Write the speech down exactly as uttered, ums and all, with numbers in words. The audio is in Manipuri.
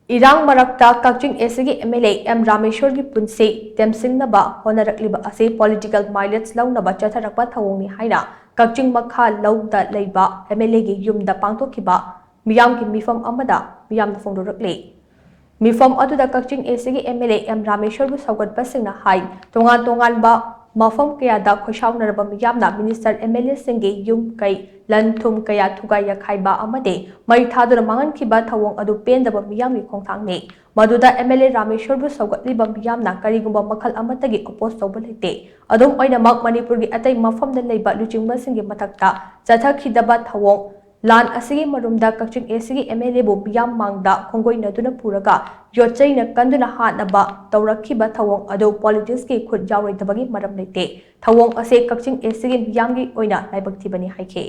ꯏꯔꯥꯡ ꯃꯔꯛꯇ ꯀꯛꯆꯤꯡ ꯑꯦ ꯁꯤꯒꯤ ꯑꯦꯝ ꯑꯦꯜ ꯑꯦ ꯑꯦꯝ ꯔꯥꯃꯦꯁꯣꯔꯒꯤ ꯄꯨꯟꯁꯤ ꯇꯦꯝꯁꯤꯡꯅꯕ ꯍꯣꯠꯅꯔꯛꯂꯤꯕ ꯑꯁꯤ ꯄꯣꯂꯤꯇꯤꯀꯦꯜ ꯃꯥꯏꯂꯦꯖ ꯂꯧꯅꯕ ꯆꯠꯊꯔꯛꯄ ꯊꯧꯑꯣꯡꯅꯤ ꯍꯥꯏꯅ ꯀꯛꯆꯤꯡ ꯃꯈꯥ ꯂꯧꯗ ꯂꯩꯕ ꯑꯦꯝ ꯑꯦꯜ ꯑꯦꯒꯤ ꯌꯨꯝꯗ ꯄꯥꯡꯊꯣꯛꯈꯤꯕ ꯃꯤꯌꯥꯝꯒꯤ ꯃꯤꯐꯝ ꯑꯃꯗ ꯃꯤꯌꯥꯝꯅ ꯐꯣꯡꯗꯣꯔꯛꯂꯤ꯫ ꯃꯤꯐꯝ ꯑꯗꯨꯗ ꯀꯛꯆꯤꯡ ꯑꯦ ꯁꯤꯒꯤ ꯑꯦꯝ ꯑꯦꯜ ꯑꯦ ꯑꯦꯝ ꯔꯥꯃꯦꯁꯣꯔꯕꯨ ꯁꯧꯒꯠꯄꯁꯤꯡꯅ ꯍꯥꯏ, ꯇꯣꯉꯥꯟ ꯇꯣꯉꯥꯟꯕ ꯃꯐꯝ ꯀꯌꯥꯗ ꯈꯣꯏꯁꯥꯎꯅꯔꯕ ꯃꯤꯌꯥꯝꯅ ꯃꯤꯅꯤꯁꯇꯔ ꯑꯦꯝ ꯑꯦꯜ ꯑꯦꯁꯤꯡꯒꯤ ꯌꯨꯝ ꯀꯩ, ꯂꯟ ꯊꯨꯝ ꯀꯌꯥ ꯊꯨꯒꯥꯏ ꯌꯥꯈꯥꯏꯕ ꯑꯃꯗꯤ ꯃꯩ ꯊꯥꯗꯨꯅ ꯃꯥꯡꯍꯟꯈꯤꯕ ꯊꯧꯑꯣꯡ ꯑꯗꯨ ꯄꯦꯟꯗꯕ ꯃꯤꯌꯥꯝꯒꯤ ꯈꯣꯡꯊꯥꯡꯅꯤ꯫ ꯃꯗꯨꯗ ꯑꯦꯝ ꯑꯦꯜ ꯑꯦ ꯔꯥꯃꯦꯁꯣꯔꯕꯨ ꯁꯧꯒꯠꯂꯤꯕ ꯃꯤꯌꯥꯝꯅ ꯀꯔꯤꯒꯨꯝꯕ ꯃꯈꯜ ꯑꯃꯠꯇꯒꯤ ꯑꯣꯄꯣꯖ ꯇꯧꯕ ꯂꯩꯇꯦ꯫ ꯑꯗꯨꯝ ꯑꯣꯏꯅꯃꯛ, ꯃꯅꯤꯄꯨꯔꯒꯤ ꯑꯇꯩ ꯃꯐꯝꯗ ꯂꯩꯕ ꯂꯨꯆꯤꯡꯕꯁꯤꯡꯒꯤ ꯃꯊꯛꯇ ꯆꯠꯊꯈꯤꯗꯕ ꯊꯧꯑꯣꯡ, ꯂꯥꯟ ꯑꯁꯤꯒꯤ ꯃꯔꯨꯝꯗ ꯀꯛꯆꯤꯡ ꯑꯦ ꯁꯤꯒꯤ ꯑꯦꯝ ꯑꯦꯜ ꯑꯦꯕꯨ ꯃꯤꯌꯥꯝ ꯃꯥꯡꯗ ꯈꯣꯡꯒꯣꯏꯅꯗꯨꯅ ꯄꯨꯔꯒ ꯌꯣꯠꯆꯩꯅ ꯀꯟꯗꯨꯅ ꯍꯥꯠꯅꯕ ꯇꯧꯔꯛꯈꯤꯕ ꯊꯧꯑꯣꯡ ꯑꯗꯨ ꯄꯣꯂꯤꯇꯤꯛꯁꯀꯤ ꯈꯨꯠ ꯌꯥꯎꯔꯣꯏꯗꯕꯒꯤ ꯃꯔꯝ ꯂꯩꯇꯦ꯫ ꯊꯧꯑꯣꯡ ꯑꯁꯤ ꯀꯛꯆꯤꯡ ꯑꯦ ꯁꯤꯒꯤ ꯃꯤꯌꯥꯝꯒꯤ ꯑꯣꯏꯅ ꯂꯥꯏꯕꯛ ꯊꯤꯕꯅꯤ ꯍꯥꯏꯈꯤ꯫